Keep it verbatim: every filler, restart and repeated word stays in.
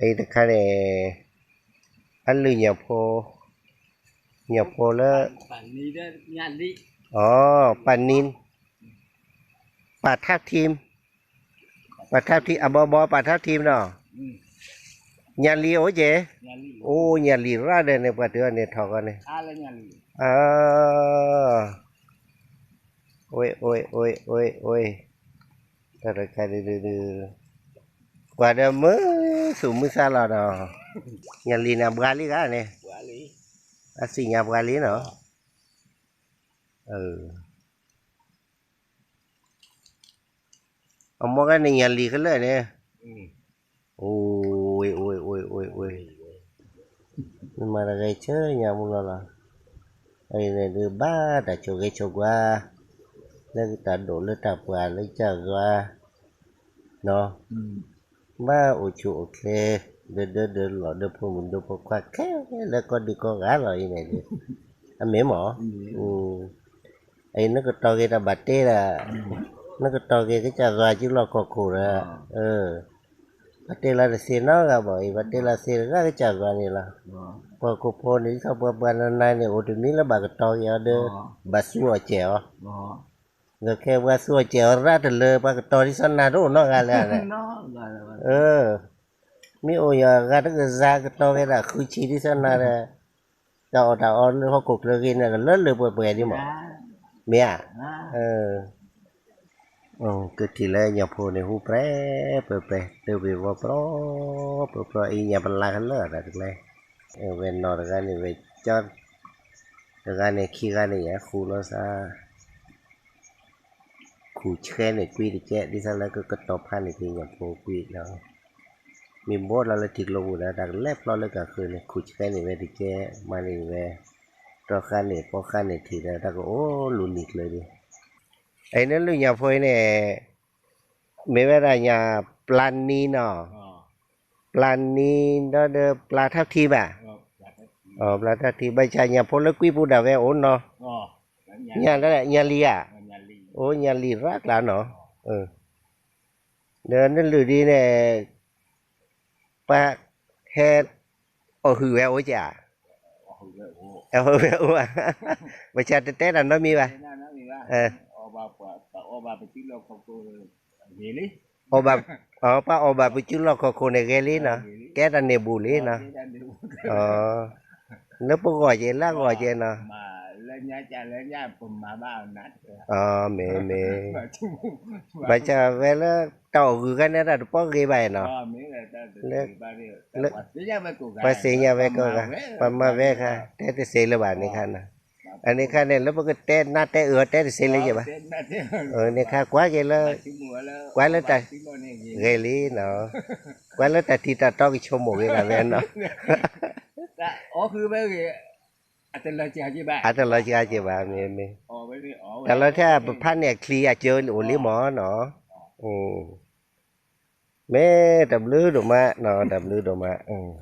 Ai da kane alu nyapo nyapo la. Pani da nyali. Oh, panin. Patap tim. Patap tim, abo abo patap tim no. Hmm. Nyali oje. Nyali. Oh, nyali rada ne patu ne thoko ne. Ala nyali. Ah. Oi, oi, oi, oi, oi. Tara kari dulu. Kuada me sumu sala no. Nyali na bwali ka ne. Bwali. Asi nya bwali no. Eh. Amo ka ne nyali kala ne. Hmm. Oi, oi, oi, oi, oi. Ni mara gai che nya mulala. Ai ne de ba da choge chogwa. Le ta do le ta pwa le cha gwa. No. Mm. Ba uchu oke. De de de lo de pu mu de pu kwa ke le ko di ko ga lo ine de. Ame mo. Mm. Mm. Ai ne ko toge da batera. Mm. Ne ko toge ke cha gwa ji lo ko kura. Ah. Eh. Patela da sena ga ba, i patela sena ga ga chagwa ni la. Ba ko poni ka ba ba na na ne o de mila ba ka to ya de ba suo che o. Ga ke ba suo che o ra de le ba ka to ri sa na do no ga le ne. No, ga le ba. Eh. Mi o ya ga de za ka to ga da ku chi ri sa na de. Tawo tawo le hoko klegina le le bwe bwe di mo. Mia. Eh. Oh, ke tile nya po ne hu pre pe pe te vi vo pro pe pro i nya bala le ra le. Eh, ve nor gani ve chor. Gani ki gani ya khulo sa. Kuchkene kwiri ke disa la ke katophani ke nya po kwi na. Mi bola la tiklo buda tak lep lo le ka kene kuchkene ve dike mani ve. Tokhane pokhane tira tak o lunik le di. Aine lu nya po ine mevera nya planina. Planina de plata tiba. Oh, plata tiba cha nya po le kwi buda ve uno. Nya da nya liya. Oh, nya li rak la no. Eh. Da ne ludi ne pa he o huwe o ja. O huwe o. Bacha te tena no mi ba. Eh. Oba, opa oba puchulo ko kune geli na. Keda ne buli na. Oh. Ne po goje la goje na. Ma le nya cha le nya po ma ba na. Oh, me me. Bacha vela tau gu gane da po ge ba na. Pasinya ve ko ga. Pa ma ve ka. Te te sele ba ni kana. Ani kane lepo ke te na te ua te sele je ba. Ni ka kwa ke la kwa la ta geli no. Kwa la ta tita toki chomo ge na ve no. Ata lo chi aje ba me me. Ta lo ta pa ne kli a jo uli mo no. Mm. Me ta blu do ma no ta blu do ma. Mm.